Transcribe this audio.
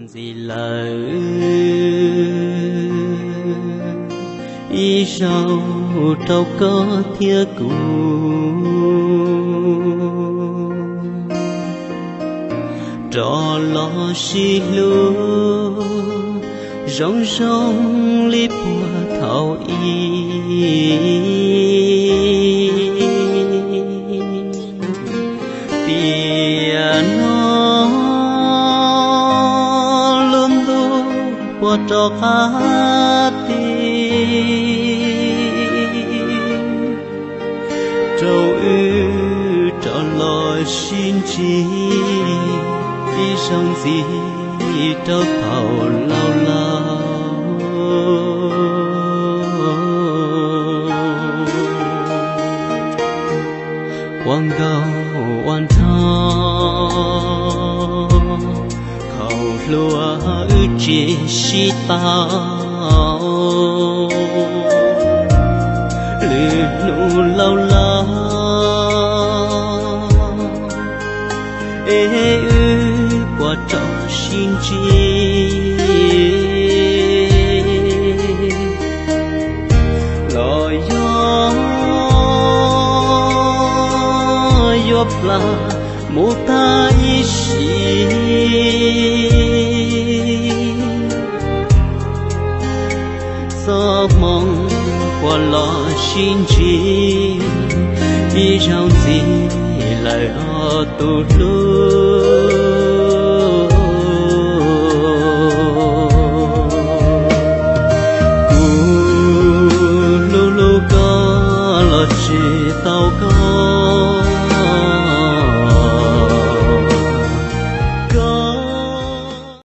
Txiv lawm, ib zaug rau koj thiab kuv rov los sib hlub zoo zoo li puag thaum ub. Tiam no lub ntuj puas rov qab tis rau wb rov los sib ntsib ib zaug ntxiv rau thaum laus laus. Ua nkauj ua nraug, khaum hlua wb tsis sib tau, lwm hnub laus laus es wb puas rov sib ntsib, los yog yuav plam mus tag ib sim. Txoj hmoo puas los sib ntsib ib zaug ntxiv lawm os tus hlub.